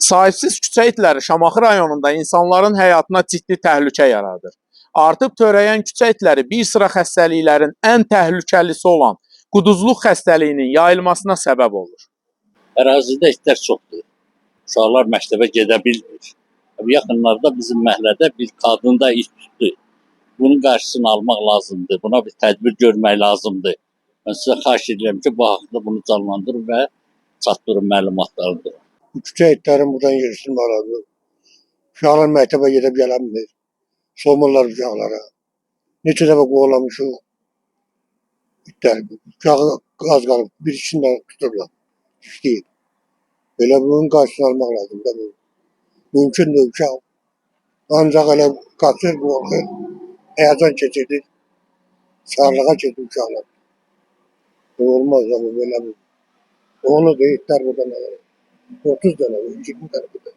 Sahibsiz küçə itləri Şamaxı rayonunda insanların həyatına ciddi təhlükə yaradır. Artıb törəyən küçə itləri bir sıra xəstəliklərin ən təhlükəlisi olan quduzluq xəstəliyinin yayılmasına səbəb olur. Ərazidə itlər çoxdur. Uşaqlar məktəbə gedə bilmir. Yaxınlarda bizim məhəllədə bir qadında it tutdu. Bunun qarşısını almaq lazımdır. Buna bir tədbir görmək lazımdır. Mən sizə xahiş edirəm ki, bu haqda bunu canlandırın və çatdırın məlumatlarını. Bu küçə itlərin buradan yerişdirmək lazımdır. Uşaqlar məktəbə gedib gələnmir. Soğumurlar uşaqlara. Neçə dəfə qovlamışıq itlər. Uşağı az qalıb, bir ikisini də tuturlar. İşləyib. Belə bunun qarşısını almaq lazımdır. Bu mümkündür uşaq. Ancaq elə qaçır, qorxur, həyəcan keçirdir. Sağlığa gedir uşaqlar. Bu olmaz da bu belə bu. Onu da itlər buradan alır. 30 dənə, 20 dənə burada.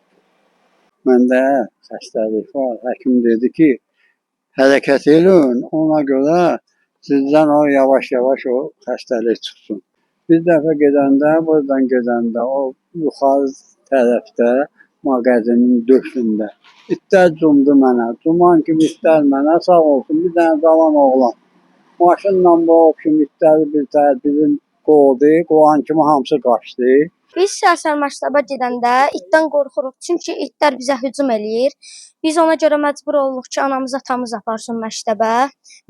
Məndə xəstəlik var. Həkim dedi ki, hərəkət eləyin, ona görə sizdən o yavaş-yavaş o xəstəlik çıxsın. Bir dəfə gedəndə, buradan gedəndə o yuxarı tərəfdə mağazinin döşündə itlər cumdu mənə. Cuman kimi itlər mənə sağ olsun. Bir dənə cavan oğlan maşınla bu itləri bir tər bizim qovdu. Qovan kimi hamısı qaçdı. Biz səhər-səhər məktəbə gedəndə itdən qorxuruq, çünki itlər bizə hücum eləyir. Biz ona görə məcbur oluruq ki, anamız, atamız aparsın məktəbə.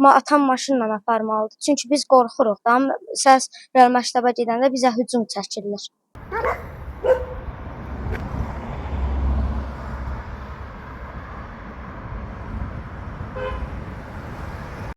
Atam maşınla aparmalıdır. Çünki biz qorxuruq da, səhər məktəbə gedəndə bizə hücum çəkirlər.